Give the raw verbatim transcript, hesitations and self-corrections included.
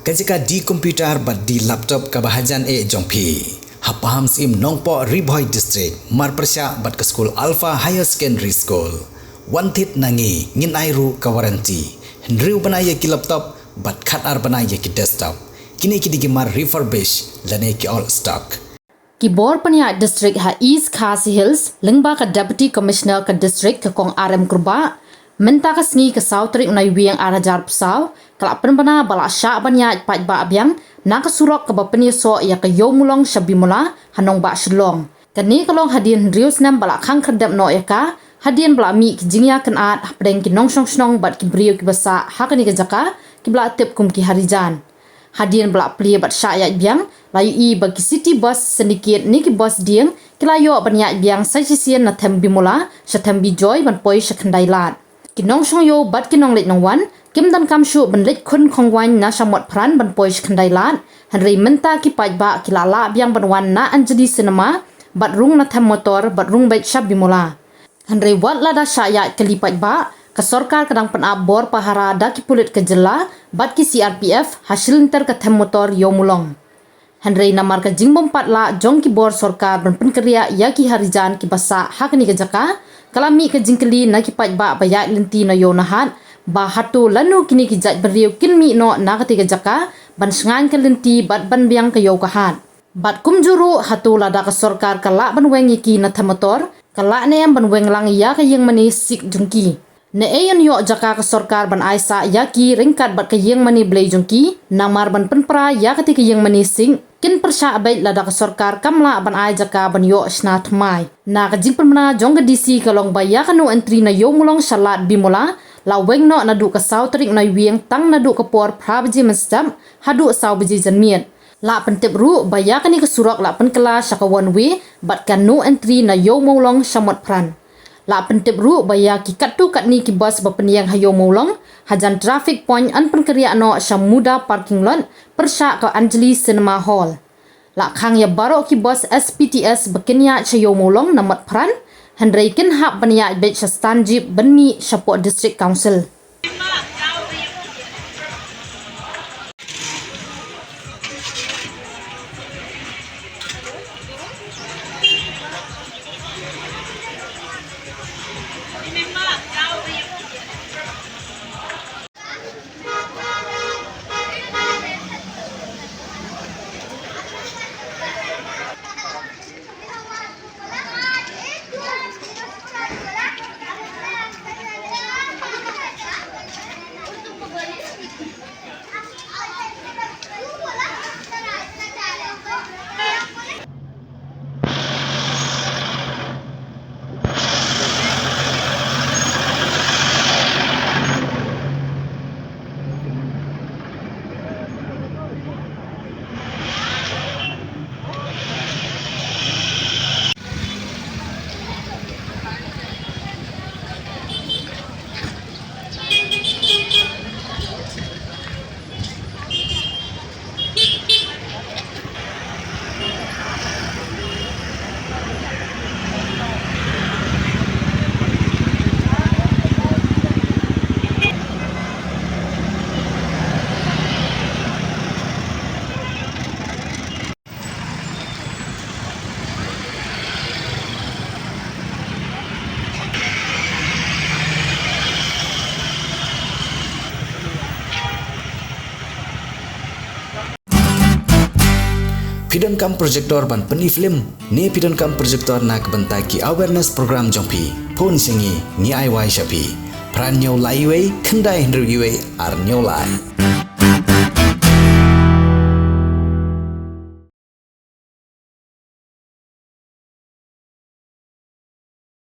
Ka jaka de computer bad de laptop kaba hajan eh jong phi. Ha Pahamsyiem Nongpoh, Ri Bhoi District, mar pyrshah bad ka skul Alpha Higher Secondary School. Wan thied na ngi, ngin ai ruh ka warranty. Hynriew bnai ïa ki laptop bad khatar bnai ïa ki desktop. Kine ki dei ki mar refurbish lane ki old stock. Ki bor pynïaid district ha East Khasi Hills, lyngba ka Deputy Commissioner ka district ka Kong R M Kurbah, mynta ka sngi ka saw tarik u Naiwieng ar hajar arphew saw, ka la pynbna ba la shah ban ïaid paidbah biang na ka surok kaba pynïasoh ïa ka Ïewmawlong sha Bimula ha nongbah Shillong. Kane ka long hadien hynriew snem ba la khang khyrdep noh ïa ka, hadien ba la mih ki jingïakynad hapdeng ki nongshong shnong bad ki briew kiba sah ha kane ka jaka, kiba la tip kum ki Harijan. Hadien ba la plie bad shah ïaid biang, la ïohi ba ki city bus syndicate ne ki bus dieng ki la ïoh ban ïaid biang sa shisien na them Bimula sha them Bijoy ban poi sha Khyndailad. Ki nongshong ïew bad ki nongleit nongwan kim donkam shuh ban leit khun khongwaiñ na sha Motphran ban poi sha Khyndailad, hynrei mynta ki paidbah ki la lah biang ban wan na Anjali Cinema bad rung na them motor bad rung beit sha Bimula. Hynrei wat lada shah ïaid kali paidbah, ka sorkar ka dang pynap bor pahara da ki pulit ka jylla bad ki C R P F ha shilynter ka them motor Ïewmawlong. Hynrei namar ka jingbympat lah jong ki bor sorkar ban pynkynriah ïa ki Harijan kiba sah ha kane ka jaka, ka la mih ka jingkylli na ki paidbah ba ïaid lynti na Ïew Nahad ba hato lano kine ki jait briew kin mih noh na katei ka jaka ban shngaiñ ka lynti bad ban biang ka ïew ka hat. Bad kumjuh ruh hato lada ka sorkar ka lah ban weng ïa ki na them motor, ka lah ne em ban weng lang ïa ka ïingmane Sikh jong ki. Ne ei yn ïoh jaka ka sorkar ban ai sah ïa ki ryngkat bad ka ïingmane Blei jong ki, namar ban pynpra ïa katei ka ïingmane Sikh, kin pyrshah beit lada ka sorkar kam lah ban ai jaka ban ïoh shna thymmai. Na ka jingpynbna jong ka D C ka long ba ïa ka no entry na Ïewmawlong sha Lad Bimula, la weng noh naduh ka saw tarik u Naiwieng tang naduh ka por phra baje mynstep haduh saw baje janmiet. La pyntip ruh ba ïa kane ka surok la pynkylla sha ka one way bad ka no entry na Ïewmawlong sha Motphran. La pyntip ruh ba ïa ki katto katne ki bus ba pynïeng ha Ïewmawlong, hajan traffic point yn pynkynriah noh sha Muda parking lot, pyrshah ka Anjali Cinema Hall. La khang ïa baroh ki bus S P T S ba kin ïaid sha Ïewmawlong na Motphran, hynrei kin hap ban ïaid beit sha stand jeep ban mih shapoh District Council. Phi donkam projector ban pyni film? Ne phi donkam projector na ka bynta ki awareness program jong phi? Phone sha ngi, ngi ai wai sha phi. Phra hynñiew lai wei, khyndai hynriew wei, ar hynñiew lai.